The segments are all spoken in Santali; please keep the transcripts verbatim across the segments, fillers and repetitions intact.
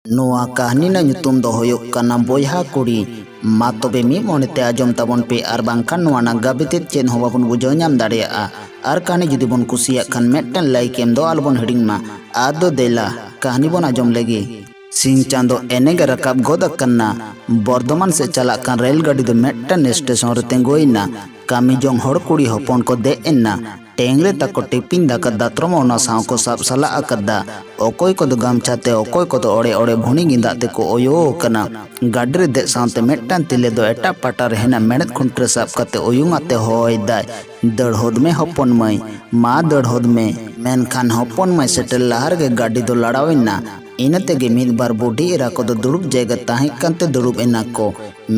ᱱᱚᱣᱟ ᱠᱟᱹᱦᱱᱤ ᱨᱮᱱᱟᱜ ᱧᱩᱛᱩᱢ ᱫᱚ ᱦᱩᱭᱩᱜ ᱠᱟᱱᱟ ᱵᱚᱭᱦᱟ ᱠᱩᱲᱤ᱾ ᱢᱟ ᱛᱚᱵᱮ ᱢᱤᱫ ᱢᱚᱱᱮᱛᱮ ᱟᱸᱡᱚᱢ ᱛᱟᱵᱚᱱ ᱯᱮ, ᱟᱨ ᱵᱟᱝᱠᱷᱟᱱ ᱱᱚᱣᱟ ᱨᱮᱱᱟᱜ ᱜᱟᱵᱮ ᱛᱮᱫ ᱪᱮᱫ ᱦᱚᱸ ᱵᱟᱵᱚᱱ ᱵᱩᱡᱷᱟᱹᱣ ᱧᱟᱢ ᱫᱟᱲᱮᱭᱟᱜᱼᱟ᱾ ᱟᱨ ᱠᱟᱹᱦᱱᱤ ᱡᱩᱫᱤ ᱵᱚᱱ ᱠᱩᱥᱤᱭᱟᱜ ᱠᱷᱟᱱ ᱢᱤᱫᱴᱟᱝ like ᱮᱢ ᱫᱚ ᱟᱞᱚᱵᱚᱱ ᱦᱤᱲᱤᱧ ᱢᱟ᱾ ᱟᱫᱚ ᱫᱮᱞᱟ ᱠᱟᱹᱦᱱᱤ ᱵᱚᱱ ᱟᱸᱡᱚᱢ ᱞᱮᱜᱮ᱾ ᱥᱤᱧ ᱪᱟᱸᱫᱚ ᱮᱱᱮ ᱜᱮ ᱨᱟᱠᱟᱵ ᱜᱚᱫ ᱟᱠᱟᱱᱟ᱾ ᱵᱚᱨᱫᱷᱚᱢᱟᱱ ᱥᱮᱫ ᱪᱟᱞᱟᱜ ᱠᱟᱱ ᱨᱮᱞ ᱜᱟᱹᱰᱤ ᱫᱚ ᱢᱤᱫᱴᱟᱝ ᱥᱴᱮᱥᱚᱱ ᱨᱮ ᱛᱤᱸᱜᱩᱭᱮᱱᱟ᱾ ᱠᱟᱹᱢᱤ ᱡᱚᱝ ᱦᱚᱲ ᱠᱩᱲᱤ ᱦᱚᱯᱚᱱ ᱠᱚ ᱫᱮᱡ ᱮᱱᱟ᱾ ᱴᱮᱝ ᱨᱮ ᱛᱟᱠᱚ ᱴᱤᱯᱤᱱ ᱫᱟᱠᱟ ᱫᱟᱛᱨᱚᱢ ᱚᱱᱟ ᱥᱟᱶ ᱠᱚ ᱥᱟᱵ ᱥᱟᱞᱟ ᱟᱠᱟᱫᱟ᱾ ᱚᱠᱚᱭ ᱠᱚᱫᱚ ᱜᱟᱢᱪᱷᱟ ᱛᱮ, ᱚᱠᱚᱭ ᱠᱚᱫᱚ ᱚᱲᱮ ᱚᱲᱮ ᱵᱷᱩᱱᱤ ᱜᱮᱸᱫᱟᱜ ᱛᱮᱠᱚ ᱚᱭᱚ ᱟᱠᱟᱱᱟ᱾ ᱜᱟᱹᱰᱤ ᱨᱮ ᱫᱮᱡ ᱥᱟᱶᱛᱮ ᱢᱤᱫᱴᱟᱝ ᱛᱤᱨᱞᱟᱹ ᱫᱚ ᱮᱴᱟᱜ ᱯᱟᱴᱟ ᱨᱮ ᱦᱮᱱᱟᱜ ᱢᱮᱲᱦᱮᱫ ᱠᱷᱩᱱᱴᱤ ᱨᱮ ᱥᱟᱵ ᱠᱟᱛᱮ ᱩᱭᱩᱝ ᱟᱛᱮ ᱦᱚᱦᱚᱭᱮᱫᱟᱭ, "ᱫᱟᱹᱲ ᱦᱚᱫ ᱢᱮ ᱦᱚᱯᱚᱱ ᱢᱟᱹᱭ, ᱢᱟ ᱫᱟᱹᱲ ᱦᱚᱫ ᱢᱮ᱾" ᱢᱮᱱᱠᱷᱟᱱ ᱦᱚᱯᱚᱱ ᱢᱟᱹᱭ ᱥᱮᱴᱮᱨ ᱞᱟᱦᱟ ᱨᱮᱜᱮ ᱜᱟᱹᱰᱤ ᱫᱚ ᱞᱟᱲᱟᱣ ᱮᱱᱟ᱾ ᱤᱱᱟᱹ ᱛᱮᱜᱮ ᱢᱤᱫ ᱵᱟᱨ ᱵᱩᱰᱷᱤ ᱮᱨᱟ ᱠᱚᱫᱚ ᱫᱩᱲᱩᱵ ᱡᱟᱭᱜᱟ ᱛᱟᱦᱮᱸ ᱠᱟᱱᱛᱮ ᱫᱩᱲᱩᱵ ᱮᱱᱟ ᱠᱚ᱾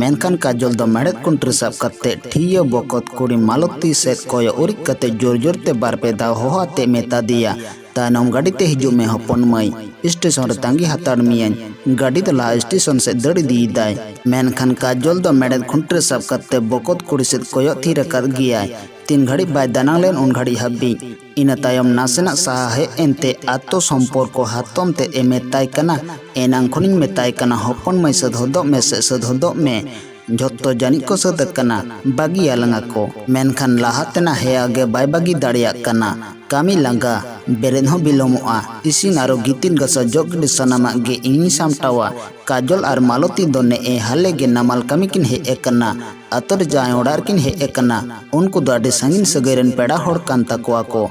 ᱢᱮᱱᱠᱷᱟᱱ ᱠᱟᱡᱚᱞ ᱫᱚ ᱢᱮᱲᱦᱮᱫ ᱠᱷᱩᱱᱴᱤ ᱨᱮ ᱥᱟᱵ ᱠᱟᱛᱮ ᱴᱷᱤᱭᱟᱹ ᱵᱚᱠᱚᱛ ᱠᱩᱲᱤ ᱢᱟᱞᱚᱛᱤ ᱥᱮᱫ ᱠᱚᱭᱚᱜ ᱩᱨᱤᱡ ᱠᱟᱛᱮ ᱡᱳᱨ ᱡᱳᱨ ᱛᱮ ᱵᱟᱨ ᱯᱮ ᱫᱷᱟᱣ ᱦᱚᱦᱚ ᱟᱛᱮ ᱢᱮᱛᱟ ᱫᱮᱭᱟ, "ᱛᱟᱭᱱᱚᱢ ᱜᱟᱹᱰᱤ ᱛᱮ ᱦᱤᱡᱩᱜ ᱢᱮ ᱦᱚᱯᱚᱱ ᱢᱟᱹᱭ, ᱥᱴᱮᱥᱚᱱ ᱨᱮ ᱛᱟᱸᱜᱤ ᱦᱟᱛᱟᱲ ᱢᱮᱭᱟᱹᱧ᱾" ᱜᱟᱹᱰᱤ ᱫᱚ ᱞᱟᱦᱟ ᱥᱴᱮᱥᱚᱱ ᱥᱮᱫ ᱫᱟᱹᱲ ᱤᱫᱤᱭᱮᱫᱟᱭ᱾ ᱢᱮᱱᱠᱷᱟᱱ ᱠᱟᱡᱚᱞ ᱫᱚ ᱢᱮᱲᱦᱮᱫ ᱠᱷᱩᱱᱴᱤ ᱨᱮ ᱥᱟᱵ ᱠᱟᱛᱮ ᱵᱚᱠᱚᱛ ᱠᱩᱲᱤ ᱥᱮᱫ ᱠᱚᱭᱚᱜ ᱛᱷᱤᱨ ᱟᱠᱟᱫ ᱜᱮᱭᱟᱭ᱾ ᱛᱤᱱ ᱜᱷᱟᱹᱲᱤᱡ ᱵᱟᱭ ᱫᱟᱱᱟᱝ ᱞᱮᱱ ᱩᱱ ᱜᱷᱟᱹᱲᱤᱡ ᱦᱟᱹᱵᱤᱡ᱾ ᱤᱱᱟᱹ ᱛᱟᱭᱚᱢ ᱱᱟᱥᱮᱱᱟᱜ ᱥᱟᱦᱟ ᱦᱮᱡ ᱮᱱᱛᱮ ᱟᱛᱳ ᱥᱚᱢᱯᱚᱨᱠᱚ ᱦᱟᱛᱚᱢ ᱛᱮᱫ ᱮ ᱢᱮᱛᱟᱭ ᱠᱟᱱᱟ, "ᱮᱱᱟᱝ ᱠᱷᱚᱱᱤᱧ ᱢᱮᱛᱟᱭ ᱠᱟᱱᱟ ᱦᱚᱯᱚᱱ ᱢᱟᱹᱭ ᱥᱟᱹᱛ ᱦᱚᱫᱚᱜ ᱢᱮ ᱥᱮ ᱥᱟᱹᱛ ᱦᱚᱫᱚᱜ ᱢᱮ, ᱡᱷᱚᱛᱚ ᱡᱟᱹᱱᱤᱡ ᱠᱚ ᱥᱟᱹᱛ ᱟᱠᱟᱱᱟ, ᱵᱟᱹᱜᱤᱭᱟᱞᱟᱝ ᱟᱠᱚ, ᱢᱮᱱᱠᱷᱟᱱ ᱞᱟᱦᱟ ᱛᱮᱱᱟᱜ ᱦᱮᱣᱟ ᱜᱮ ᱵᱟᱭ ᱵᱟᱹᱜᱤ ᱫᱟᱲᱮᱭᱟᱜ ᱠᱟᱱᱟ᱾ ᱠᱟᱹᱢᱤ ᱞᱟᱸᱜᱟ, ᱵᱮᱨᱮᱫ ᱦᱚᱸ ᱵᱤᱞᱚᱢᱚᱜᱼᱟ, ᱤᱥᱤᱱ ᱟᱨᱚ ᱜᱤᱛᱤᱞ ᱜᱟᱥᱟᱣ ᱡᱚᱜ ᱜᱤᱰᱤ ᱥᱟᱱᱟᱢᱟᱜ ᱜᱮ ᱤᱧᱤᱧ ᱥᱟᱢᱴᱟᱣᱟ᱾" ᱠᱟᱡᱚᱞ ᱟᱨ ᱢᱟᱞᱚᱛᱤ ᱫᱚ ᱱᱮᱜᱼᱮ ᱦᱟᱞᱮ ᱜᱮ ᱱᱟᱢᱟᱞ ᱠᱟᱹᱢᱤ ᱠᱤᱱ ᱦᱮᱡ ᱟᱠᱟᱱᱟ᱾ ᱟᱛᱳ ᱨᱮ ᱡᱟᱶᱟᱭ ᱚᱲᱟᱜ ᱨᱮᱠᱤᱱ ᱦᱮᱡ ᱟᱠᱟᱱᱟ᱾ ᱩᱱᱠᱩ ᱫᱚ ᱟᱹᱰᱤ ᱥᱟᱺᱜᱤᱧ ᱥᱟᱹᱜᱟᱹᱭ ᱨᱮᱱ ᱯᱮᱲᱟ ᱦᱚᱲ ᱠᱟᱱ ᱛᱟᱠᱚᱣᱟ ᱠᱚ᱾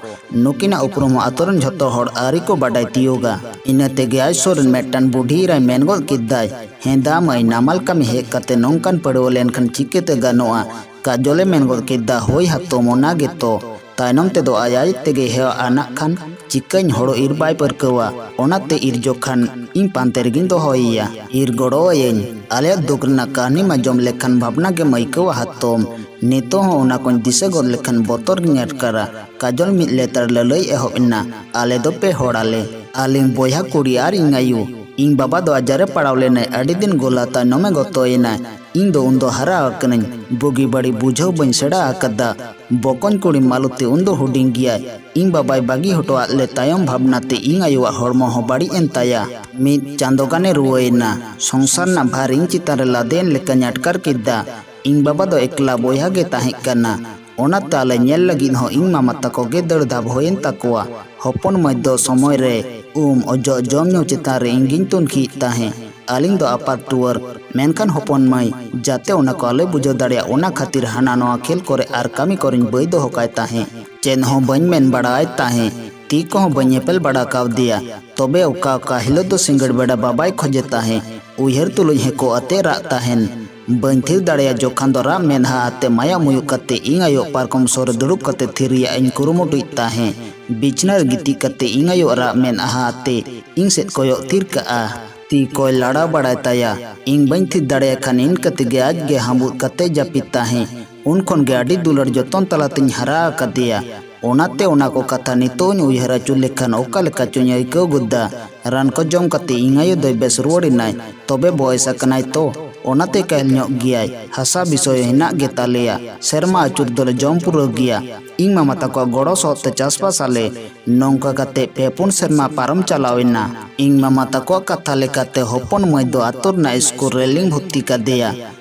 ᱱᱩᱠᱤᱱᱟᱜ ᱩᱯᱨᱩᱢ ᱦᱚᱸ ᱟᱛᱳ ᱨᱮᱱ ᱡᱷᱚᱛᱚ ᱦᱚᱲ ᱟᱹᱣᱨᱤ ᱠᱚ ᱵᱟᱰᱟᱭ ᱛᱤᱭᱳᱜᱟ᱾ ᱤᱱᱟᱹ ᱛᱮᱜᱮ ᱟᱡ ᱥᱩᱨ ᱨᱮᱱ ᱢᱤᱫᱴᱟᱝ ᱵᱩᱰᱷᱤ ᱮᱨᱟᱭ ᱢᱮᱱ ᱜᱚᱫ ᱠᱮᱫᱟᱭ, "ᱦᱮᱸ ᱫᱟ ᱢᱟᱹᱭ, ᱱᱟᱢᱟᱞ ᱠᱟᱹᱢᱤ ᱦᱮᱡ ᱠᱟᱛᱮ ᱱᱚᱝᱠᱟᱱ ᱯᱟᱹᱲᱣᱟᱹ ᱞᱮᱱᱠᱷᱟᱱ ᱪᱤᱠᱟᱹᱛᱮ ᱜᱟᱱᱚᱜᱼᱟ?" ᱠᱟᱡᱚᱞᱮ ᱢᱮᱱ ᱜᱚᱫ ᱠᱮᱫᱟ, "ᱦᱳᱭ ᱦᱟᱛᱚᱢ, ᱚᱱᱟ ᱜᱮᱛᱚ᱾ ᱛᱟᱭᱱᱚᱢ ᱛᱮᱫᱚ ᱟᱡ ᱟᱡ ᱛᱮᱜᱮ ᱦᱮᱣᱟᱜᱼᱟ ᱱᱟᱜ ᱠᱷᱟᱱ᱾ ᱪᱤᱠᱟᱹᱧ, ᱦᱳᱲᱳ ᱤᱨ ᱵᱟᱭ ᱯᱟᱹᱨᱠᱟᱹᱣᱟ, ᱚᱱᱟᱛᱮ ᱤᱨ ᱡᱚᱠᱷᱟᱱ ᱤᱧ ᱯᱟᱱᱛᱮ ᱨᱮᱜᱤᱧ ᱫᱚᱦᱚᱭᱮᱭᱟ, ᱤᱨ ᱜᱚᱲᱚ ᱟᱹᱭᱟᱹᱧ᱾ ᱟᱞᱮᱭᱟᱜ ᱫᱩᱠ ᱨᱮᱱᱟᱜ ᱠᱟᱹᱦᱱᱤ ᱢᱟ ᱡᱚᱢ ᱞᱮᱠᱷᱟᱱ ᱵᱷᱟᱵᱽᱱᱟ ᱜᱮᱢ ᱟᱹᱭᱠᱟᱹᱣᱟ ᱦᱟᱛᱚᱢ᱾ ᱱᱤᱛᱚᱜ ᱦᱚᱸ ᱚᱱᱟ ᱠᱚᱧ ᱫᱤᱥᱟᱹ ᱜᱚᱫ ᱞᱮᱠᱷᱟᱱ ᱵᱚᱛᱚᱨ ᱜᱤᱧ ᱟᱴᱠᱟᱨᱟ᱾" ᱠᱟᱡᱚᱞ ᱢᱤᱫ ᱞᱮᱛᱟᱲ ᱞᱟᱹᱞᱟᱹᱭ ᱮᱦᱚᱵ ᱮᱱᱟ, "ᱟᱞᱮ ᱫᱚ ᱯᱮ ᱦᱚᱲ ᱟᱞᱮ, ᱟᱹᱞᱤᱧ ᱵᱚᱭᱦᱟ ᱠᱩᱲᱤ ᱟᱨ ᱤᱧ ᱟᱭᱳ᱾ ᱤᱧ ᱵᱟᱵᱟ ᱫᱚ ᱟᱡᱟᱨᱮ ᱯᱟᱲᱟᱣ ᱞᱮᱱᱟᱭ, ᱟᱹᱰᱤ ᱫᱤᱱ ᱜᱚᱞᱟ ᱛᱟᱭᱱᱚᱢᱮ ᱜᱚᱛᱚᱭᱮᱱᱟᱭ᱾ ᱤᱧ ᱫᱚ ᱩᱱᱫᱚ ᱦᱟᱨᱟ ᱟᱠᱟᱱᱟᱹᱧ, ᱵᱩᱜᱤ ᱵᱟᱹᱲᱤᱡ ᱵᱩᱡᱷᱟᱹᱣ ᱵᱟᱹᱧ ᱥᱮᱬᱟ ᱟᱠᱟᱫᱟ᱾ ᱵᱚᱠᱚᱧ ᱠᱩᱲᱤ ᱢᱟᱞᱚᱛᱤ ᱩᱱᱫᱚ ᱦᱩᱰᱤᱧ ᱜᱮᱭᱟᱭ᱾ ᱤᱧ ᱵᱟᱵᱟᱭ ᱵᱟᱹᱜᱤ ᱦᱚᱴᱚ ᱟᱫ ᱞᱮ ᱛᱟᱭᱚᱢ ᱵᱷᱟᱵᱽᱱᱟ ᱛᱮ ᱤᱧ ᱟᱭᱳᱣᱟᱜ ᱦᱚᱲᱢᱚ ᱦᱚᱸ ᱵᱟᱹᱲᱤᱡ ᱮᱱ ᱛᱟᱭᱟ᱾ ᱢᱤᱫ ᱪᱟᱸᱫᱚ ᱜᱟᱱᱮ ᱨᱩᱣᱟᱹᱭᱮᱱᱟ᱾ ᱥᱚᱝᱥᱟᱨ ᱨᱮᱱᱟᱜ ᱵᱷᱟᱨ ᱤᱧ ᱪᱮᱛᱟᱱ ᱨᱮ ᱞᱟᱫᱮᱭᱮᱱ ᱞᱮᱠᱟᱧ ᱟᱴᱠᱟᱨ ᱠᱮᱫᱟ᱾ ᱤᱧ ᱵᱟᱵᱟ ᱫᱚ ᱮᱠᱞᱟ ᱵᱚᱭᱦᱟ ᱜᱮ ᱛᱟᱦᱮᱸ ᱠᱟᱱᱟ᱾ ᱚᱱᱟᱛᱮ ᱟᱞᱮ ᱧᱮᱞ ᱞᱟᱹᱜᱤᱫ ᱦᱚᱸ ᱤᱧ ᱢᱟᱢᱟ ᱛᱟᱠᱚ ᱜᱮ ᱫᱟᱹᱲ ᱫᱷᱟᱯ ᱦᱩᱭᱮᱱ ᱛᱟᱠᱚᱣᱟ᱾ ᱦᱚᱯᱚᱱ ᱢᱟᱹᱭ ᱫᱚ ᱥᱚᱢᱚᱭ ᱨᱮ ᱩᱢ, ᱚᱡᱚᱜ, ᱡᱚᱢ ᱧᱩ ᱪᱮᱛᱟᱱ ᱨᱮ ᱤᱧ ᱜᱤᱧ ᱛᱩᱱᱠᱷᱤᱭᱮᱫ ᱛᱟᱦᱮᱸ᱾ ᱟᱹᱞᱤᱧ ᱫᱚ ᱟᱯᱟᱛ ᱴᱩᱣᱟᱹᱨ, ᱢᱮᱱᱠᱷᱟᱱ ᱦᱚᱯᱚᱱ ᱢᱟᱹᱭ ᱡᱟᱛᱮ ᱚᱱᱟ ᱠᱚ ᱟᱞᱚᱭ ᱵᱩᱡᱷᱟᱹᱣ ᱫᱟᱲᱮᱭᱟᱜ, ᱚᱱᱟ ᱠᱷᱟᱹᱛᱤᱨ ᱦᱟᱱᱟ ᱱᱚᱣᱟ ᱠᱷᱮᱞ ᱠᱚᱨᱮ ᱟᱨ ᱠᱟᱹᱢᱤ ᱠᱚᱨᱮᱧ ᱵᱟᱹᱭ ᱫᱚᱦᱚ ᱠᱟᱭ ᱛᱟᱦᱮᱸ᱾ ᱪᱮᱫ ᱦᱚᱸ ᱵᱟᱹᱧ ᱢᱮᱱ ᱵᱟᱲᱟ ᱟᱭ ᱛᱟᱦᱮᱸ, ᱛᱤ ᱠᱚᱦᱚᱸ ᱵᱟᱹᱧ ᱮᱯᱮᱞ ᱵᱟᱲᱟ ᱠᱟᱣᱫᱮᱭᱟ᱾ ᱛᱚᱵᱮ ᱚᱠᱟ ᱚᱠᱟ ᱦᱤᱞᱳᱜ ᱫᱚ ᱥᱤᱸᱜᱟᱹᱲ ᱵᱮᱲᱟ ᱵᱟᱵᱟᱭ ᱠᱷᱚᱡᱮ ᱛᱟᱦᱮᱸ, ᱩᱭᱦᱟᱹᱨ ᱛᱩᱞᱩᱡ ᱦᱮᱸᱠᱚ ᱟᱛᱮ ᱨᱟᱜ ᱛᱟᱦᱮᱱ᱾ ᱵᱟᱹᱧ ᱛᱷᱤᱨ ᱫᱟᱲᱮᱭᱟᱜ ᱡᱚᱠᱷᱟᱱ ᱫᱚ ᱨᱟᱜ ᱢᱮᱫᱦᱟ ᱟᱛᱮ ᱢᱟᱭᱟ ᱢᱩᱭᱩᱜ ᱠᱟᱛᱮ ᱤᱧ ᱟᱭᱳ ᱯᱟᱨᱠᱚᱢ ᱥᱩᱨ ᱨᱮ ᱫᱩᱲᱩᱵ ᱠᱟᱛᱮ ᱛᱷᱤᱨ ᱨᱮᱭᱟᱜ ᱤᱧ ᱠᱩᱨᱩᱢᱩᱴᱩᱭᱮᱫ ᱛᱟᱦᱮᱸ᱾ ᱵᱤᱪᱷᱱᱟᱹ ᱨᱮ ᱜᱤᱛᱤᱡ ᱠᱟᱛᱮ ᱤᱧ ᱟᱭᱳ ᱨᱟᱜ ᱢᱮᱫᱦᱟ ᱟᱛᱮ ᱤᱧ ᱥᱮᱫ ᱠᱚᱭᱚᱜ ᱛᱷᱤᱨ ᱠᱟᱜᱼᱟ᱾ ᱛᱤ ᱠᱚᱭ ᱞᱟᱲᱟᱣ ᱵᱟᱲᱟᱭ ᱛᱟᱭᱟ᱾ ᱤᱧ ᱵᱟᱹᱧ ᱛᱷᱤᱨ ᱫᱟᱲᱮᱭᱟᱜ ᱠᱷᱟᱱ ᱤᱱᱠᱟᱹ ᱛᱮᱜᱮ ᱟᱡ ᱜᱮ ᱦᱟᱸᱵᱩᱫ ᱠᱟᱛᱮ ᱡᱟᱹᱯᱤᱫ ᱛᱟᱦᱮᱸ᱾ ᱩᱱ ᱠᱷᱚᱱ ᱜᱮ ᱟᱹᱰᱤ ᱫᱩᱞᱟᱹᱲ ᱡᱚᱛᱚᱱ ᱛᱟᱞᱟᱛᱤᱧ ᱦᱟᱨᱟ ᱟᱠᱟᱫᱮᱭᱟ᱾ ᱚᱱᱟᱛᱮ ᱚᱱᱟ ᱠᱚ ᱠᱟᱛᱷᱟ ᱱᱤᱛᱚᱜ ᱤᱧ ᱩᱭᱦᱟᱹᱨ ᱟᱹᱪᱩᱨ ᱞᱮᱠᱷᱟᱱ ᱚᱠᱟ ᱞᱮᱠᱟ ᱪᱚᱧ ᱟᱹᱭᱠᱟᱹᱣ ᱜᱚᱫᱟ᱾ ᱨᱟᱱ ᱠᱚ ᱡᱚᱢ ᱠᱟᱛᱮ ᱤᱧ ᱟᱭᱳ ᱫᱚᱭ ᱵᱮᱥ ᱨᱩᱣᱟᱹᱲ ᱮᱱᱟᱭ᱾ ᱛᱚᱵᱮ ᱵᱚᱭᱮᱥ ᱟᱠᱟᱱᱟᱭ ᱛᱚ, ᱚᱱᱟᱛᱮ ᱠᱟᱹᱦᱤᱞ ᱧᱚᱜ ᱜᱮᱭᱟᱭ᱾ ᱦᱟᱥᱟ ᱵᱤᱥᱚᱭ ᱦᱮᱱᱟᱜ ᱜᱮ ᱛᱟᱞᱮᱭᱟ᱾ ᱥᱮᱨᱢᱟ ᱟᱹᱪᱩᱨ ᱫᱚᱞᱮ ᱡᱚᱢ ᱯᱩᱨᱟᱹᱣ ᱜᱮᱭᱟ᱾ ᱤᱧ ᱢᱟᱢᱟ ᱛᱟᱠᱚᱣᱟᱜ ᱜᱚᱲᱚ ᱥᱚᱦᱚᱫ ᱛᱮ ᱪᱟᱥᱵᱟᱥ ᱟᱞᱮ᱾ ᱱᱚᱝᱠᱟ ᱠᱟᱛᱮ ᱯᱮ ᱯᱩᱱ ᱥᱮᱨᱢᱟ ᱯᱟᱨᱚᱢ ᱪᱟᱞᱟᱣ ᱮᱱᱟ᱾ ᱤᱧ ᱢᱟᱢᱟ ᱛᱟᱠᱚᱣᱟᱜ ᱠᱟᱛᱷᱟ ᱞᱮᱠᱟᱛᱮ ᱦᱚᱯᱚᱱ ᱢᱟᱹᱭ ᱫᱚ ᱟᱛᱳ ᱨᱮᱱᱟᱜ ᱥᱠᱩᱞ ᱨᱮᱞᱤᱧ ᱵᱷᱚᱨᱛᱤ ᱠᱟᱫᱮᱭᱟ᱾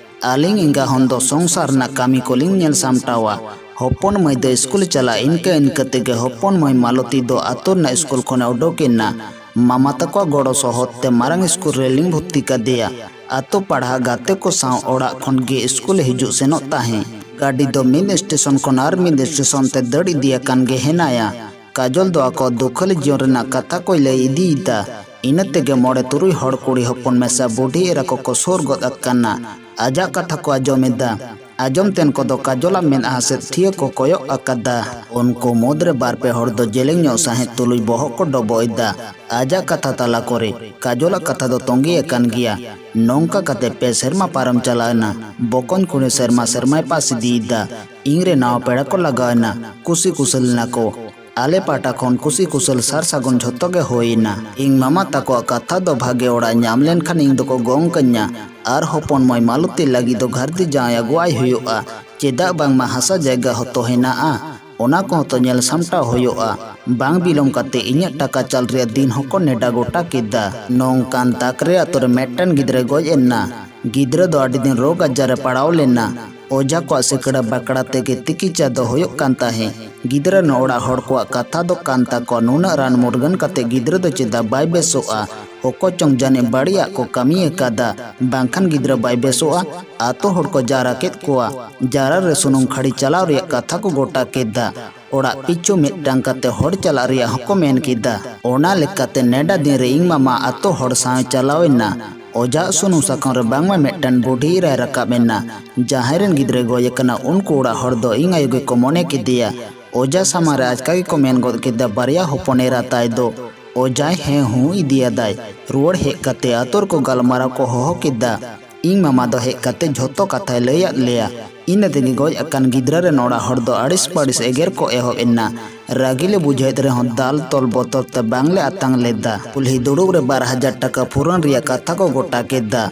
ᱟᱹᱞᱤᱧ ᱮᱸᱜᱟ ᱦᱚᱱ ᱫᱚ ᱥᱚᱝᱥᱟᱨ ᱨᱮᱱᱟᱜ ᱠᱟᱹᱢᱤ ᱠᱚᱞᱤᱧ ᱧᱮᱞ ᱥᱟᱢᱴᱟᱣᱟ᱾ ᱦᱚᱯᱚᱱ ᱢᱟᱹᱭ ᱫᱚ ᱥᱠᱩᱞᱮ ᱪᱟᱞᱟᱜ, ᱤᱱᱠᱟᱹ ᱤᱱᱠᱟᱹ ᱛᱮᱜᱮ ᱦᱚᱯᱚᱱ ᱢᱟᱹᱭ ᱢᱟᱞᱚᱛᱤ ᱫᱚ ᱟᱛᱳ ᱨᱮᱱᱟᱜ ᱥᱠᱩᱞ ᱠᱷᱚᱱᱮ ᱚᱰᱚᱠ ᱮᱱᱟ᱾ ᱢᱟᱢᱟ ᱛᱟᱠᱚᱣᱟᱜ ᱜᱚᱲᱚ ᱥᱚᱦᱚᱫ ᱛᱮ ᱢᱟᱨᱟᱝ ᱥᱠᱩᱞ ᱨᱮᱞᱤᱧ ᱵᱷᱚᱨᱛᱤ ᱠᱟᱫᱮᱭᱟ᱾ ᱟᱛᱳ ᱯᱟᱲᱦᱟ ᱜᱟᱛᱮ ᱠᱚ ᱥᱟᱶ ᱚᱲᱟᱜ ᱠᱷᱚᱱ ᱜᱮ ᱥᱠᱩᱞᱮ ᱦᱤᱡᱩᱜ ᱥᱮᱱᱚᱜ ᱛᱟᱦᱮᱸ᱾ ᱜᱟᱹᱰᱤ ᱫᱚ ᱢᱤᱫ ᱥᱴᱮᱥᱚᱱ ᱠᱷᱚᱱ ᱟᱨ ᱢᱤᱫ ᱥᱴᱮᱥᱚᱱ ᱛᱮ ᱫᱟᱹᱲ ᱤᱫᱤᱭᱟᱠᱟᱱ ᱜᱮ ᱦᱮᱱᱟᱭᱟ᱾ ᱠᱟᱡᱚᱞ ᱫᱚ ᱟᱠᱚ ᱫᱩᱠᱷᱟᱹᱞᱤ ᱡᱤᱭᱚᱱ ᱨᱮᱱᱟᱜ ᱠᱟᱛᱷᱟ ᱠᱚᱭ ᱞᱟᱹᱭ ᱤᱫᱤᱭᱮᱫᱟ᱾ ᱤᱱᱟᱹ ᱛᱮᱜᱮ ᱢᱚᱬᱮ ᱛᱩᱨᱩᱭ ᱦᱚᱲ ᱠᱩᱲᱤ ᱦᱚᱯᱚᱱ ᱢᱮᱥᱟ ᱵᱩᱰᱷᱤ ᱮᱨᱟ ᱠᱚᱠᱚ ᱥᱩᱨ ᱜᱚᱫ ᱟᱠᱟᱱᱟ᱾ ᱟᱡᱟᱜ ᱠᱟᱛᱷᱟ ᱠᱚ ᱟᱸᱡᱚᱢ ᱮᱫᱟ᱾ ᱟᱸᱡᱚᱢ ᱛᱮᱱ ᱠᱚᱫᱚ ᱠᱟᱡᱚᱞᱟᱜ ᱢᱮᱫᱦᱟ ᱥᱮᱫ ᱴᱷᱤᱭᱟᱹ ᱠᱚ ᱠᱚᱭᱚᱜ ᱟᱠᱟᱫᱟ᱾ ᱩᱱᱠᱩ ᱢᱩᱫᱽᱨᱮ ᱵᱟᱨ ᱯᱮ ᱦᱚᱲ ᱫᱚ ᱡᱮᱞᱮᱧ ᱧᱚᱜ ᱥᱟᱸᱦᱮᱫ ᱛᱩᱞᱩᱡ ᱵᱚᱦᱚᱜ ᱠᱚ ᱰᱚᱵᱚᱜ ᱮᱫᱟ᱾ ᱟᱡᱟᱜ ᱠᱟᱛᱷᱟ ᱛᱟᱞᱟ ᱠᱚᱨᱮ ᱠᱟᱡᱚᱞᱟᱜ ᱠᱟᱛᱷᱟ ᱫᱚ ᱛᱚᱸᱜᱮ ᱟᱠᱟᱱ ᱜᱮᱭᱟ᱾ ᱱᱚᱝᱠᱟ ᱠᱟᱛᱮ ᱯᱮ ᱥᱮᱨᱢᱟ ᱯᱟᱨᱚᱢ ᱪᱟᱞᱟᱣ ᱮᱱᱟ᱾ ᱵᱚᱠᱚᱧ ᱠᱩᱲᱤ ᱥᱮᱨᱢᱟ ᱥᱮᱨᱢᱟᱭ ᱯᱟᱥ ᱤᱫᱤᱭᱮᱫᱟ᱾ ᱤᱧ ᱨᱮ ᱱᱟᱣᱟ ᱯᱮᱲᱟ ᱠᱚ ᱞᱟᱜᱟᱣ ᱮᱱᱟ᱾ ᱠᱩᱥᱤ ᱠᱩᱥᱟᱹᱞ ᱮᱱᱟ ᱠᱚ᱾ ᱟᱞᱮ ᱯᱟᱦᱴᱟ ᱠᱷᱚᱱ ᱠᱩᱥᱤ ᱠᱩᱥᱟᱹᱞ ᱥᱟᱨ ᱥᱟᱹᱜᱩᱱ ᱡᱷᱚᱛᱚ ᱜᱮ ᱦᱩᱭ ᱮᱱᱟ᱾ ᱤᱧ ᱢᱟᱢᱟ ᱛᱟᱠᱚᱣᱟᱜ ᱠᱟᱛᱷᱟ ᱫᱚ ᱵᱷᱟᱜᱮ ᱚᱲᱟᱜ ᱧᱟᱢ ᱞᱮᱱᱠᱷᱟᱱ ᱤᱧ ᱫᱚᱠᱚ ᱜᱚᱝ ᱠᱟᱹᱧᱟ ᱟᱨ ᱦᱚᱯᱚᱱ ᱢᱟᱹᱭ ᱢᱟᱞᱚᱛᱤ ᱞᱟᱹᱜᱤᱫ ᱫᱚ ᱜᱷᱟᱹᱨᱫᱤ ᱡᱟᱶᱟᱭ ᱟᱹᱜᱩᱣᱟᱭ ᱦᱩᱭᱩᱜᱼᱟ᱾ ᱪᱮᱫᱟᱜ ᱵᱟᱝᱢᱟ ᱦᱟᱥᱟ ᱡᱟᱭᱜᱟ ᱦᱚᱸᱛᱚ ᱦᱮᱱᱟᱜᱼᱟ, ᱚᱱᱟ ᱠᱚᱦᱚᱸ ᱛᱚ ᱧᱮᱞ ᱥᱟᱢᱴᱟᱣ ᱦᱩᱭᱩᱜᱼᱟ᱾ ᱵᱟᱝ ᱵᱤᱞᱚᱢ ᱠᱟᱛᱮ ᱤᱧᱟᱹᱜ ᱴᱟᱠᱟ ᱪᱟᱞ ᱨᱮᱭᱟᱜ ᱫᱤᱱ ᱦᱚᱸᱠᱚ ᱱᱮᱰᱟ ᱜᱚᱴᱟ ᱠᱮᱫᱟ᱾ ᱱᱚᱝᱠᱟᱱ ᱛᱟᱠ ᱨᱮ ᱟᱛᱳ ᱨᱮ ᱢᱤᱫᱴᱟᱝ ᱜᱤᱫᱽᱨᱟᱹ ᱜᱚᱡ ᱮᱱᱟ᱾ ᱜᱤᱫᱽᱨᱟᱹ ᱫᱚ ᱟᱹᱰᱤ ᱫᱤᱱ ᱨᱳᱜᱽ ᱟᱡᱟᱨ ᱨᱮ ᱯᱟᱲᱟᱣ ᱞᱮᱱᱟ᱾ ᱚᱡᱷᱟ ᱠᱚᱣᱟᱜ ᱥᱤᱠᱲᱟ ᱵᱟᱠᱲᱟ ᱛᱮᱜᱮ ᱛᱤᱠᱤᱪᱷᱟ ᱫᱚ ᱦᱩᱭᱩᱜ ᱠᱟᱱ ᱛᱟᱦᱮᱸ᱾ ᱜᱤᱫᱽᱨᱟᱹ ᱨᱮᱱ ᱚᱲᱟᱜ ᱦᱚᱲ ᱠᱚᱣᱟᱜ ᱠᱟᱛᱷᱟ ᱫᱚ ᱠᱟᱱ ᱛᱟᱠᱚᱣᱟ, ᱱᱩᱱᱟᱹᱜ ᱨᱟᱱ ᱢᱩᱨᱜᱟᱹᱱ ᱠᱟᱛᱮ ᱜᱤᱫᱽᱨᱟᱹ ᱫᱚ ᱪᱮᱫᱟᱜ ᱵᱟᱭ ᱵᱮᱥᱚᱜᱼᱟ? ᱚᱠᱚᱭ ᱪᱚᱝ ᱡᱟᱹᱱᱤᱡ ᱵᱟᱹᱲᱤᱡᱟᱜ ᱠᱚ ᱠᱟᱹᱢᱤ ᱟᱠᱟᱫᱟ, ᱵᱟᱝᱠᱷᱟᱱ ᱜᱤᱫᱽᱨᱟᱹ ᱵᱟᱭ ᱵᱮᱥᱚᱜᱼᱟ᱾ ᱟᱛᱳ ᱦᱚᱲ ᱠᱚ ᱡᱟᱣᱨᱟ ᱠᱮᱫ ᱠᱚᱣᱟ᱾ ᱡᱟᱣᱨᱟ ᱨᱮ ᱥᱩᱱᱩᱢ ᱠᱷᱟᱹᱲᱤ ᱪᱟᱞᱟᱣ ᱨᱮᱭᱟᱜ ᱠᱟᱛᱷᱟ ᱠᱚ ᱜᱚᱴᱟ ᱠᱮᱫᱟ᱾ ᱚᱲᱟᱜ ᱯᱤᱪᱷᱩ ᱢᱤᱫᱴᱟᱝ ᱠᱟᱛᱮ ᱦᱚᱲ ᱪᱟᱞᱟᱜ ᱨᱮᱭᱟᱜ ᱦᱚᱸᱠᱚ ᱢᱮᱱ ᱠᱮᱫᱟ᱾ ᱚᱱᱟ ᱞᱮᱠᱟᱛᱮ ᱱᱮᱰᱟ ᱫᱤᱱ ᱨᱮ ᱤᱧ ᱢᱟᱢᱟ ᱟᱛᱳ ᱦᱚᱲ ᱥᱟᱶ ᱪᱟᱞᱟᱣ ᱮᱱᱟ᱾ ᱚᱡᱷᱟ ᱥᱩᱱᱩᱢ ᱥᱟᱠᱟᱢ ᱨᱮ ᱵᱟᱝᱢᱟ ᱢᱤᱫᱴᱟᱝ ᱵᱩᱰᱷᱤ ᱮᱨᱟᱭ ᱨᱟᱠᱟᱵ ᱮᱱᱟ᱾ ᱡᱟᱦᱟᱸᱭ ᱨᱮᱱ ᱜᱤᱫᱽᱨᱟᱹᱭ ᱜᱚᱡ ᱟᱠᱟᱱᱟ, ᱩᱱᱠᱩ ᱚᱲᱟᱜ ᱦᱚᱲ ᱫᱚ ᱤᱧ ᱟᱭᱳ ᱜᱮᱠᱚ ᱢᱚᱱᱮ ᱠᱮᱫᱮᱭᱟ᱾ ᱚᱡᱷᱟ ᱥᱟᱢᱟᱝ ᱨᱮ ᱟᱪᱠᱟ ᱜᱮᱠᱚ ᱢᱮᱱ ᱜᱚᱫ ᱠᱮᱫᱟ, ᱵᱟᱨᱭᱟ ᱦᱚᱯᱚᱱ ᱮᱨᱟ ᱛᱟᱭ ᱫᱚ᱾ ᱚᱡᱷᱟᱭ ᱦᱮᱸ ᱦᱩᱸ ᱤᱫᱤᱭᱟᱫᱟᱭ᱾ ᱨᱩᱣᱟᱹᱲ ᱦᱮᱡ ᱠᱟᱛᱮ ᱟᱛᱳ ᱨᱮᱠᱚ ᱜᱟᱞᱢᱟᱨᱟᱣ ᱠᱚ ᱦᱚᱦᱚ ᱠᱮᱫᱟ᱾ ᱤᱧ ᱢᱟᱢᱟ ᱫᱚ ᱦᱮᱡ ᱠᱟᱛᱮ ᱡᱷᱚᱛᱚ ᱠᱟᱛᱷᱟᱭ ᱞᱟᱹᱭᱟᱫ ᱞᱮᱭᱟ᱾ ᱤᱱᱟᱹ ᱛᱮᱜᱮ ᱜᱚᱡ ᱟᱠᱟᱱ ᱜᱤᱫᱽᱨᱟᱹ ᱨᱮᱱ ᱚᱲᱟᱜ ᱦᱚᱲ ᱫᱚ ᱟᱹᱲᱤᱥ ᱯᱟᱹᱲᱤᱥ ᱮᱜᱮᱨ ᱠᱚ ᱮᱦᱚᱵ ᱮᱱᱟ᱾ ᱨᱟᱹᱜᱤ ᱞᱮ ᱵᱩᱡᱷᱟᱹᱣᱮᱫ ᱨᱮᱦᱚᱸ ᱫᱟᱞ ᱛᱚᱞ ᱵᱚᱛᱚᱨ ᱛᱮ ᱵᱟᱝᱞᱮ ᱟᱛᱟᱝ ᱞᱮᱫᱟ᱾ ᱠᱩᱞᱦᱤ ᱫᱩᱲᱩᱵ ᱨᱮ ᱵᱟᱨ ᱦᱟᱡᱟᱨ ᱴᱟᱠᱟ ᱯᱷᱩᱨᱚᱱ ᱨᱮᱭᱟᱜ ᱠᱟᱛᱷᱟ ᱠᱚ ᱜᱚᱴᱟ ᱠᱮᱫᱟ᱾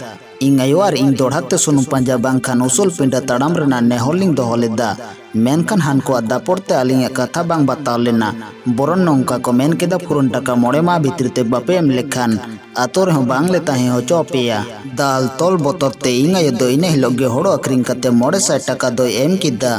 ᱤᱧ ᱟᱭᱳ ᱟᱨ ᱤᱧ ᱫᱚᱲᱦᱟ ᱛᱮ ᱥᱩᱱᱩᱢ ᱯᱟᱸᱡᱟ ᱵᱟᱝᱠᱷᱟᱱ ᱩᱥᱩᱞ ᱯᱤᱸᱰᱟᱹ ᱛᱟᱲᱟᱢ ᱨᱮᱱᱟᱜ ᱱᱮᱦᱚᱨ ᱞᱤᱧ ᱫᱚᱦᱚ ᱞᱮᱫᱟ᱾ ᱢᱮᱱᱠᱷᱟᱱ ᱦᱟᱱᱠᱩᱣᱟᱜ ᱫᱟᱯᱚᱴ ᱛᱮ ᱟᱹᱞᱤᱧᱟᱜ ᱠᱟᱛᱷᱟ ᱵᱟᱝ ᱵᱟᱛᱟᱣ ᱞᱮᱱᱟ᱾ ᱵᱚᱨᱚᱱ ᱱᱚᱝᱠᱟ ᱠᱚ ᱢᱮᱱ ᱠᱮᱫᱟ, ᱯᱷᱩᱨᱚᱱ ᱴᱟᱠᱟ ᱢᱚᱬᱮ ᱢᱟᱦᱟ ᱵᱷᱤᱛᱨᱤ ᱛᱮ ᱵᱟᱯᱮ ᱮᱢ ᱞᱮᱠᱷᱟᱱ ᱟᱛᱳ ᱨᱮᱦᱚᱸ ᱵᱟᱝ ᱞᱮ ᱛᱟᱦᱮᱸ ᱦᱚᱪᱚ ᱟᱯᱮᱭᱟ᱾ ᱫᱟᱞ ᱛᱚᱞ ᱵᱚᱛᱚᱨ ᱛᱮ ᱤᱧ ᱟᱭᱳ ᱫᱚ ᱤᱱᱟᱹ ᱦᱤᱞᱳᱜ ᱜᱮ ᱦᱳᱲᱳ ᱟᱹᱠᱷᱨᱤᱧ ᱠᱟᱛᱮ ᱢᱚᱬᱮ ᱥᱟᱭ ᱴᱟᱠᱟ ᱫᱚᱭ ᱮᱢ ᱠᱮᱫᱟ᱾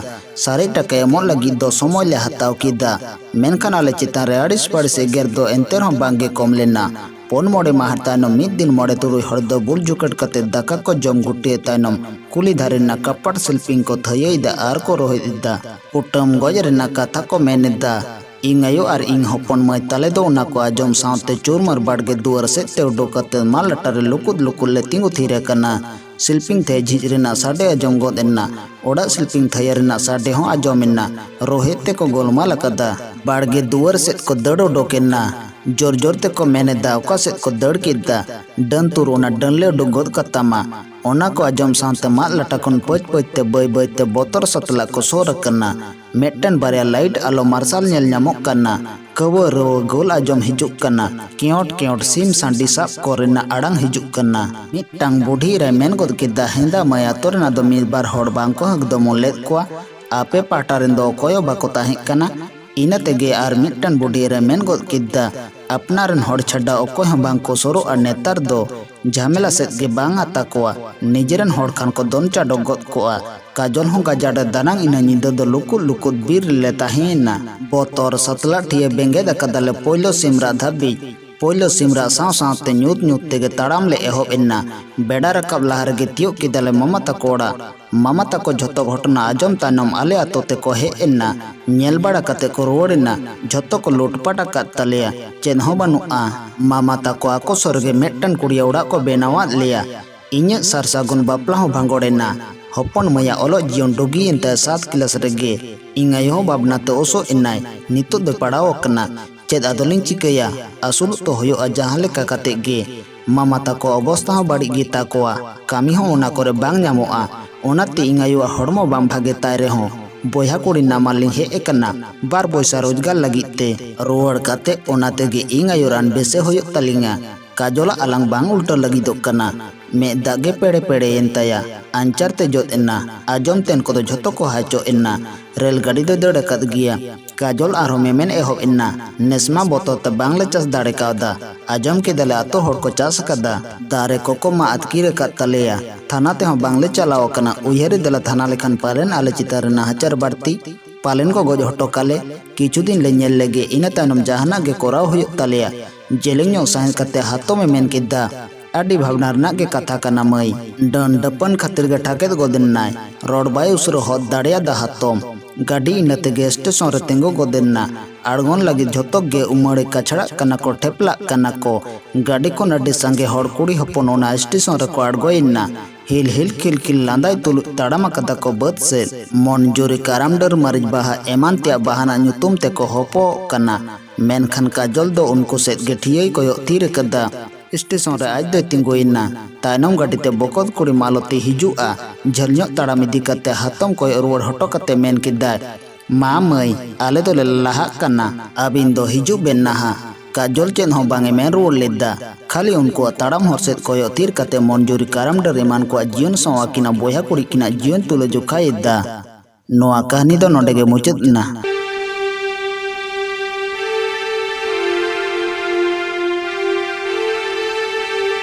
ᱥᱟᱨᱮᱡ ᱴᱟᱠᱟ ᱮᱢᱚᱜ ᱞᱟᱹᱜᱤᱫ ᱫᱚ ᱥᱚᱢᱚᱭ ᱞᱮ ᱦᱟᱛᱟᱣ ᱠᱮᱫᱟ, ᱢᱮᱱᱠᱷᱟᱱ ᱟᱞᱮ ᱪᱮᱛᱟᱱ ᱨᱮ ᱟᱹᱲᱤᱥ ᱯᱟᱹᱲᱤᱥ ᱮᱜᱮᱨ ᱫᱚ ᱮᱱᱛᱮ ᱨᱮᱦᱚᱸ ᱵᱟᱝ ᱜᱮ ᱠᱚᱢ ᱞᱮᱱᱟ᱾ ᱯᱩᱱ ᱢᱚᱬᱮ ᱢᱟᱦᱟ ᱛᱟᱭᱱᱚᱢ ᱢᱤᱫ ᱫᱤᱱ ᱢᱚᱬᱮ ᱛᱩᱨᱩᱭ ᱦᱚᱲ ᱫᱚ ᱵᱩᱞ ᱡᱩᱠᱟᱹᱴ ᱠᱟᱛᱮ ᱫᱟᱠᱟ ᱠᱚ ᱡᱚᱢ ᱜᱩᱴᱤᱭᱮᱫ ᱛᱟᱭᱱᱚᱢ ᱠᱩᱞᱦᱤ ᱫᱷᱟᱨᱮ ᱨᱮᱱᱟᱜ ᱠᱟᱯᱟᱴ ᱥᱤᱞᱯᱤᱧ ᱠᱚ ᱛᱷᱟᱹᱭᱟᱹᱭᱮᱫᱟ ᱟᱨ ᱠᱚ ᱨᱚᱦᱮᱫ ᱮᱫᱟ᱾ ᱠᱩᱴᱟᱹᱢ ᱜᱚᱡ ᱨᱮᱱᱟᱜ ᱠᱟᱛᱷᱟ ᱠᱚ ᱢᱮᱱ ᱮᱫᱟ᱾ ᱤᱧ ᱟᱭᱳ ᱟᱨ ᱤᱧ ᱦᱚᱯᱚᱱ ᱢᱟᱹᱭ ᱛᱟᱞᱮ ᱫᱚ ᱚᱱᱟ ᱠᱚ ᱟᱸᱡᱚᱢ ᱥᱟᱶᱛᱮ ᱪᱩᱨᱢᱟᱨ ᱵᱟᱲᱜᱮ ᱫᱩᱣᱟᱹᱨ ᱥᱮᱫ ᱛᱮ ᱩᱰᱩᱠ ᱠᱟᱛᱮ ᱢᱟᱫ ᱞᱟᱴᱟ ᱨᱮ ᱞᱩᱠᱩᱫ ᱞᱩᱠᱩᱫ ᱞᱮ ᱛᱤᱸᱜᱩ ᱛᱷᱤᱨ ᱟᱠᱟᱱᱟ᱾ ᱥᱤᱞᱯᱤᱧ ᱛᱮ ᱡᱷᱤᱡ ᱨᱮᱱᱟᱜ ᱥᱟᱰᱮ ᱟᱸᱡᱚᱢ ᱜᱚᱫ ᱮᱱᱟ᱾ ᱚᱲᱟᱜ ᱥᱤᱞᱯᱤᱧ ᱛᱷᱟᱹᱭᱟᱹ ᱨᱮᱱᱟᱜ ᱥᱟᱰᱮ ᱦᱚᱸ ᱟᱸᱡᱚᱢ ᱮᱱᱟ᱾ ᱨᱚᱦᱮᱫ ᱛᱮᱠᱚ ᱜᱳᱞᱢᱟᱞ ᱟᱠᱟᱫᱟ᱾ ᱵᱟᱲᱜᱮ ᱫᱩᱣᱟᱹᱨ ᱥᱮᱫ ᱠᱚ ᱫᱟᱹᱲ ᱩᱰᱩᱠ ᱮᱱᱟ᱾ ᱡᱳᱨ ᱡᱳᱨ ᱛᱮᱠᱚ ᱢᱮᱱ ᱮᱫᱟ, ᱚᱠᱟ ᱥᱮᱫ ᱠᱚ ᱫᱟᱹᱲ ᱠᱮᱫᱟ? ᱰᱟᱹᱱ ᱛᱩᱨ ᱚᱱᱟ ᱰᱟᱹᱱ ᱞᱮ ᱩᱰᱩᱠ ᱜᱚᱫ ᱠᱟᱛᱟᱢᱟ᱾ ᱚᱱᱟ ᱠᱚ ᱟᱸᱡᱚᱢ ᱥᱟᱶᱛᱮ ᱢᱟᱫ ᱞᱟᱴᱟ ᱠᱷᱚᱱ ᱯᱟᱹᱪ ᱯᱟᱹᱪ ᱛᱮ ᱵᱟᱹᱭ ᱵᱟᱹᱭ ᱛᱮ ᱵᱚᱛᱚᱨ ᱥᱟᱛᱞᱟᱜ ᱠᱚ ᱥᱚᱨ ᱟᱠᱟᱱᱟ᱾ ᱢᱤᱫᱴᱟᱝ ᱵᱟᱨᱭᱟ ᱞᱟᱭᱤᱴ ᱟᱞᱚ ᱢᱟᱨᱥᱟᱞ ᱧᱮᱞ ᱧᱟᱢᱚᱜ ᱠᱟᱱᱟ᱾ ᱠᱟᱹᱣᱟᱹ ᱨᱟᱹᱣᱟᱹ ᱜᱳᱞ ᱟᱸᱡᱚᱢ ᱦᱤᱡᱩᱜ ᱠᱟᱱᱟ᱾ ᱠᱮᱣᱚᱴ ᱠᱮᱣᱚᱴ ᱥᱤᱢ ᱥᱟᱺᱰᱤ ᱥᱟᱵ ᱠᱚ ᱨᱮᱱᱟᱜ ᱟᱲᱟᱝ ᱦᱤᱡᱩᱜ ᱠᱟᱱᱟ᱾ ᱢᱤᱫᱴᱟᱝ ᱵᱩᱰᱷᱤ ᱮᱨᱟᱭ ᱢᱮᱱ ᱜᱚᱫ ᱠᱮᱫᱟ, "ᱦᱮᱸᱫᱟ ᱢᱟᱹᱭ, ᱟᱛᱳ ᱨᱮᱱᱟᱜ ᱫᱚ ᱢᱤᱫ ᱵᱟᱨ ᱦᱚᱲ ᱵᱟᱝ ᱠᱚ ᱦᱟᱸᱠ ᱫᱚᱢᱚ ᱞᱮᱫ ᱠᱚᱣᱟ᱾ ᱟᱯᱮ ᱯᱟᱦᱴᱟ ᱨᱮᱱ ᱫᱚ ᱚᱠᱚᱭ ᱦᱚᱸ ᱵᱟᱠᱚ ᱛᱟᱦᱮᱸ ᱠᱟᱱᱟ?" ᱤᱱᱟᱹ ᱛᱮᱜᱮ ᱟᱨ ᱢᱤᱫᱴᱟᱝ ᱵᱩᱰᱷᱤ ᱮᱨᱟᱭ ᱢᱮᱱ ᱜᱚᱫ ᱠᱮᱫᱟ, "ᱟᱯᱱᱟᱨ ᱨᱮᱱ ᱦᱚᱲ ᱪᱷᱟᱰᱟ ᱚᱠᱚᱭ ᱦᱚᱸ ᱵᱟᱝ ᱠᱚ ᱥᱩᱨᱩᱜᱼᱟ᱾ ᱱᱮᱛᱟᱨ ᱫᱚ ᱡᱷᱟᱢᱮᱞᱟ ᱥᱮᱫ ᱜᱮ ᱵᱟᱝ ᱟᱛᱟ ᱠᱚᱣᱟ᱾ ᱱᱤᱡᱮᱨᱮᱱ ᱦᱚᱲ ᱠᱷᱟᱱ ᱠᱚ ᱫᱚᱱ ᱪᱟᱰᱚᱜ ᱜᱚᱫ ᱠᱚᱜᱼᱟ᱾" ᱠᱟᱡᱚᱞ ᱦᱚᱸ ᱜᱟᱡᱟᱲ ᱨᱮ ᱫᱟᱱᱟᱝ ᱤᱱᱟᱹ ᱧᱤᱫᱟᱹ ᱫᱚ ᱞᱩᱠᱩᱫ ᱞᱩᱠᱩᱫ ᱵᱤᱨ ᱨᱮᱞᱮ ᱛᱟᱦᱮᱸᱭᱮᱱᱟ᱾ ᱵᱚᱛᱚᱨ ᱥᱟᱛᱞᱟ ᱴᱷᱤᱭᱟᱹ ᱵᱮᱸᱜᱮᱫ ᱟᱠᱟᱫᱟᱞᱮ ᱯᱳᱭᱞᱳ ᱥᱤᱢ ᱨᱟᱜ ᱫᱷᱟᱹᱵᱤᱡ᱾ ᱯᱳᱭᱞᱳ ᱥᱤᱢ ᱨᱟᱜ ᱥᱟᱶ ᱥᱟᱶᱛᱮ ᱧᱩᱛ ᱧᱩᱛ ᱛᱮᱜᱮ ᱛᱟᱲᱟᱢ ᱞᱮ ᱮᱦᱚᱵ ᱮᱱᱟ᱾ ᱵᱮᱲᱟ ᱨᱟᱠᱟᱵ ᱞᱟᱦᱟ ᱨᱮᱜᱮ ᱛᱤᱭᱳᱜ ᱠᱮᱫᱟᱞᱮ ᱢᱟᱢᱟ ᱛᱟᱠᱚ ᱚᱲᱟᱜ᱾ ᱢᱟᱢᱟ ᱛᱟᱠᱚ ᱡᱷᱚᱛᱚ ᱜᱷᱚᱴᱚᱱᱟ ᱟᱸᱡᱚᱢ ᱛᱟᱭᱱᱚᱢ ᱟᱞᱮ ᱟᱛᱳ ᱛᱮᱠᱚ ᱦᱮᱡ ᱮᱱᱟ᱾ ᱧᱮᱞ ᱵᱟᱲᱟ ᱠᱟᱛᱮ ᱠᱚ ᱨᱩᱣᱟᱹᱲ ᱮᱱᱟ᱾ ᱡᱷᱚᱛᱚ ᱠᱚ ᱞᱩᱴᱯᱟᱴ ᱟᱠᱟᱫ ᱛᱟᱞᱮᱭᱟ᱾ ᱪᱮᱫ ᱦᱚᱸ ᱵᱟᱹᱱᱩᱜᱼᱟ᱾ ᱢᱟᱢᱟ ᱛᱟᱠᱚ ᱟᱠᱚ ᱥᱩᱨ ᱨᱮᱜᱮ ᱢᱤᱫᱴᱟᱝ ᱠᱩᱲᱤᱭᱟᱹ ᱚᱲᱟᱜ ᱠᱚ ᱵᱮᱱᱟᱣᱟᱫ ᱞᱮᱭᱟ᱾ ᱤᱧᱟᱹᱜ ᱥᱟᱨ ᱥᱟᱹᱜᱩᱱ ᱵᱟᱯᱞᱟ ᱦᱚᱸ ᱵᱷᱟᱸᱜᱚᱲ ᱮᱱᱟ᱾ ᱦᱚᱯᱚᱱ ᱢᱟᱹᱭᱟᱜ ᱚᱞᱚᱜ ᱡᱤᱭᱚᱱ ᱰᱩᱜᱤᱭᱮᱱ ᱛᱟᱭᱟ ᱥᱟᱛ ᱠᱞᱟᱥ ᱨᱮᱜᱮ᱾ ᱤᱧ ᱟᱭᱳ ᱦᱚᱸ ᱵᱷᱟᱵᱽᱱᱟ ᱛᱮ ᱚᱥᱚᱜ ᱮᱱᱟᱭ᱾ ᱱᱤᱛᱚᱜ ᱫᱚᱭ ᱯᱟᱲᱦᱟᱣ ᱟᱠᱟᱱᱟ᱾ ᱪᱮᱫ ᱟᱫᱚᱞᱤᱧ ᱪᱤᱠᱟᱹᱭᱟ? ᱟᱹᱥᱩᱞᱚᱜ ᱛᱚ ᱦᱩᱭᱩᱜᱼᱟ ᱡᱟᱦᱟᱸ ᱞᱮᱠᱟ ᱠᱟᱛᱮ ᱜᱮ᱾ ᱢᱟᱢᱟ ᱛᱟᱠᱚ ᱚᱵᱚᱥᱛᱟ ᱦᱚᱸ ᱵᱟᱹᱲᱤᱡ ᱜᱮ ᱛᱟᱠᱚᱣᱟ᱾ ᱠᱟᱹᱢᱤ ᱦᱚᱸ ᱚᱱᱟ ᱠᱚᱨᱮ ᱵᱟᱝ ᱧᱟᱢᱚᱜᱼᱟ᱾ ᱚᱱᱟᱛᱮ ᱤᱧ ᱟᱭᱳᱣᱟᱜ ᱦᱚᱲᱢᱚ ᱵᱟᱝ ᱵᱷᱟᱜᱮ ᱛᱟᱭ ᱨᱮᱦᱚᱸ ᱵᱚᱭᱦᱟ ᱠᱩᱲᱤ ᱱᱟᱢᱟᱞ ᱞᱤᱧ ᱦᱮᱡ ᱟᱠᱟᱱᱟ ᱵᱟᱨ ᱯᱚᱭᱥᱟ ᱨᱳᱡᱽᱜᱟᱨ ᱞᱟᱹᱜᱤᱫ ᱛᱮ᱾ ᱨᱩᱣᱟᱹᱲ ᱠᱟᱛᱮ ᱚᱱᱟ ᱛᱮᱜᱮ ᱤᱧ ᱟᱭᱳ ᱨᱟᱱ ᱵᱮᱥᱮ ᱦᱩᱭᱩᱜ ᱛᱟᱹᱞᱤᱧᱟ᱾ ᱠᱟᱡᱚᱞᱟᱜ ᱟᱞᱟᱝ ᱵᱟᱝ ᱩᱞᱴᱟᱹ ᱞᱟᱹᱜᱤᱫᱚᱜ ᱠᱟᱱᱟ᱾ ᱢᱮᱫ ᱫᱟᱜ ᱜᱮ ᱯᱮᱲᱮ ᱯᱮᱲᱮᱭᱮᱱ ᱛᱟᱭᱟ᱾ ᱟᱧᱪᱟᱨ ᱛᱮ ᱡᱚᱫ ᱮᱱᱟ᱾ ᱟᱸᱡᱚᱢ ᱛᱮᱱ ᱠᱚᱫᱚ ᱡᱷᱚᱛᱚ ᱠᱚ ᱦᱟᱭᱪᱚᱜ ᱮᱱᱟ᱾ ᱨᱮᱞ ᱜᱟᱹᱰᱤ ᱫᱚᱭ ᱫᱟᱹᱲ ᱟᱠᱟᱫ ᱜᱮᱭᱟ᱾ ᱠᱟᱡᱚᱞ ᱟᱨᱦᱚᱸ ᱢᱮᱢᱮᱱ ᱮᱦᱚᱵ ᱮᱱᱟ, "ᱱᱮᱥᱢᱟ ᱵᱚᱛᱚᱨ ᱛᱮ ᱵᱟᱝᱞᱮ ᱪᱟᱥ ᱫᱟᱲᱮ ᱠᱟᱣᱫᱟ᱾ ᱟᱸᱡᱚᱢ ᱠᱮᱫᱟᱞᱮ ᱟᱛᱳ ᱦᱚᱲ ᱠᱚ ᱪᱟᱥ ᱟᱠᱟᱫᱟ᱾ ᱫᱟᱨᱮ ᱠᱚᱠᱚ ᱢᱟᱜ ᱟᱹᱛᱠᱤᱨ ᱟᱠᱟᱫ ᱛᱟᱞᱮᱭᱟ᱾ ᱛᱷᱟᱱᱟ ᱛᱮᱦᱚᱸ ᱵᱟᱝᱞᱮ ᱪᱟᱞᱟᱣ ᱟᱠᱟᱱᱟ᱾ ᱩᱭᱦᱟᱹᱨ ᱮᱫᱟᱞᱮ ᱛᱷᱟᱱᱟ ᱞᱮᱠᱷᱟᱱ ᱯᱟᱞᱮᱱ ᱟᱞᱮ ᱪᱮᱛᱟᱱ ᱨᱮ ᱱᱟᱦᱟᱪᱟᱨ ᱵᱟᱹᱲᱛᱤ᱾ ᱯᱟᱞᱮᱱ ᱠᱚ ᱜᱚᱡ ᱦᱚᱴᱚ ᱠᱟᱞᱮ᱾ ᱠᱤᱪᱷᱩ ᱫᱤᱱ ᱞᱮ ᱧᱮᱞ ᱞᱮᱜᱮ, ᱤᱱᱟᱹ ᱛᱟᱭᱱᱚᱢ ᱡᱟᱦᱟᱱᱟᱜ ᱜᱮ ᱠᱚᱨᱟᱣ ᱦᱩᱭᱩᱜ ᱛᱟᱞᱮᱭᱟ᱾" ᱡᱮᱞᱮᱧ ᱧᱚᱜ ᱥᱟᱸᱦᱮᱫ ᱠᱟᱛᱮ ᱦᱟᱛᱚᱢ ᱮ ᱢᱮᱱ ᱠᱮᱫᱟ, "ᱟᱹᱰᱤ ᱵᱷᱟᱵᱽᱱᱟ ᱨᱮᱱᱟᱜ ᱜᱮ ᱠᱟᱛᱷᱟ ᱠᱟᱱᱟ ᱢᱟᱹᱭ᱾ ᱰᱟᱹᱱ ᱰᱟᱹᱯᱟᱹᱱ ᱠᱷᱟᱹᱛᱤᱨ ᱜᱮ ᱴᱷᱟᱠᱮᱫ ᱜᱚᱫ ᱮᱱᱟᱭ᱾" ᱨᱚᱲ ᱵᱟᱭ ᱩᱥᱟᱹᱨᱟ ᱦᱚᱫ ᱫᱟᱲᱮᱭᱟᱫᱟ ᱦᱟᱛᱚᱢ᱾ ᱜᱟᱹᱰᱤ ᱤᱱᱟᱹ ᱛᱮᱜᱮ ᱥᱴᱮᱥᱚᱱ ᱨᱮ ᱛᱤᱸᱜᱩ ᱜᱚᱫ ᱮᱱᱟ᱾ ᱟᱬᱜᱚᱱ ᱞᱟᱹᱜᱤᱫ ᱡᱷᱚᱛᱚ ᱜᱮ ᱩᱢᱟᱹᱲᱮ ᱠᱟᱪᱷᱲᱟᱜ ᱠᱟᱱᱟ ᱠᱚ, ᱴᱷᱮᱯᱞᱟᱜ ᱠᱟᱱᱟ ᱠᱚ᱾ ᱜᱟᱹᱰᱤ ᱠᱷᱚᱱ ᱟᱹᱰᱤ ᱥᱟᱸᱜᱮ ᱦᱚᱲ ᱠᱩᱲᱤ ᱦᱚᱯᱚᱱ ᱚᱱᱟ ᱥᱴᱮᱥᱚᱱ ᱨᱮᱠᱚ ᱟᱬᱜᱚᱭᱮᱱᱟ᱾ ᱦᱤᱞ ᱦᱤᱞ ᱠᱷᱤᱞ ᱠᱷᱤᱞ ᱞᱟᱸᱫᱟᱭ ᱛᱩᱞᱩᱡ ᱛᱟᱲᱟᱢ ᱟᱠᱟᱫᱟ ᱠᱚ ᱵᱟᱹᱫᱽ ᱥᱮᱫ᱾ ᱢᱚᱱᱡᱩᱨᱤ, ᱠᱟᱨᱟᱢ ᱰᱟᱹᱨ, ᱢᱟᱹᱨᱤᱪ ᱵᱟᱦᱟ ᱮᱢᱟᱱ ᱛᱮᱭᱟᱜ ᱵᱟᱦᱟᱱᱟᱜ ᱧᱩᱛᱩᱢ ᱛᱮᱠᱚ ᱦᱚᱯᱚᱜ ᱠᱟᱱᱟ᱾ ᱢᱮᱱᱠᱷᱟᱱ ᱠᱟᱡᱚᱞ ᱫᱚ ᱩᱱᱠᱩ ᱥᱮᱫ ᱜᱮ ᱴᱷᱤᱭᱟᱹᱭ ᱠᱚᱭᱚᱜ ᱛᱷᱤᱨ ᱟᱠᱟᱫᱟ᱾ ᱥᱴᱮᱥᱚᱱ ᱨᱮ ᱟᱡ ᱫᱚᱭ ᱛᱤᱸᱜᱩᱭᱮᱱᱟ᱾ ᱛᱟᱭᱱᱚᱢ ᱜᱟᱹᱰᱤ ᱛᱮ ᱵᱚᱠᱚᱛ ᱠᱩᱲᱤ ᱢᱟᱞᱚᱛᱤ ᱦᱤᱡᱩᱜᱼᱟ᱾ ᱡᱷᱟᱹᱞ ᱧᱚᱜ ᱛᱟᱲᱟᱢ ᱤᱫᱤ ᱠᱟᱛᱮ ᱦᱟᱛᱚᱢ ᱠᱚᱭᱚᱜ ᱨᱩᱣᱟᱹᱲ ᱦᱚᱴᱚ ᱠᱟᱛᱮ ᱢᱮᱱ ᱠᱮᱫᱟᱭ, ᱢᱟ ᱢᱟᱹᱭ, ᱟᱞᱮ ᱫᱚᱞᱮ ᱞᱟᱦᱟᱜ ᱠᱟᱱᱟ, ᱟᱹᱵᱤᱱ ᱫᱚ ᱦᱤᱡᱩᱜ ᱵᱮᱱ ᱱᱟᱦᱟᱜ᱾ ᱠᱟᱡᱚᱞ ᱪᱮᱫ ᱦᱚᱸ ᱵᱟᱝ ᱮ ᱢᱮᱱ ᱨᱩᱣᱟᱹᱲ ᱞᱮᱫᱟ, ᱠᱷᱟᱹᱞᱤ ᱩᱱᱠᱩᱣᱟᱜ ᱛᱟᱲᱟᱢ ᱦᱚᱨ ᱥᱮᱫ ᱠᱚᱭᱚᱜ ᱛᱷᱤᱨ ᱠᱟᱛᱮ ᱢᱚᱱᱡᱩᱨᱤ ᱠᱟᱨᱟᱢ ᱰᱟᱹᱨ ᱮᱢᱟᱱ ᱠᱚᱣᱟᱜ ᱡᱤᱭᱚᱱ ᱥᱟᱶ ᱟᱹᱠᱤᱱᱟᱜ ᱵᱚᱭᱦᱟ ᱠᱩᱲᱤ ᱠᱤᱱᱟᱜ ᱡᱤᱭᱚᱱ ᱛᱩᱞᱟᱹ ᱡᱚᱠᱷᱟᱭᱮᱫᱟ᱾ ᱱᱚᱣᱟ ᱠᱟᱹᱦᱱᱤ ᱫᱚ ᱱᱚᱰᱮ ᱜᱮ ᱢᱩᱪᱟᱹᱫ ᱮᱱᱟ᱾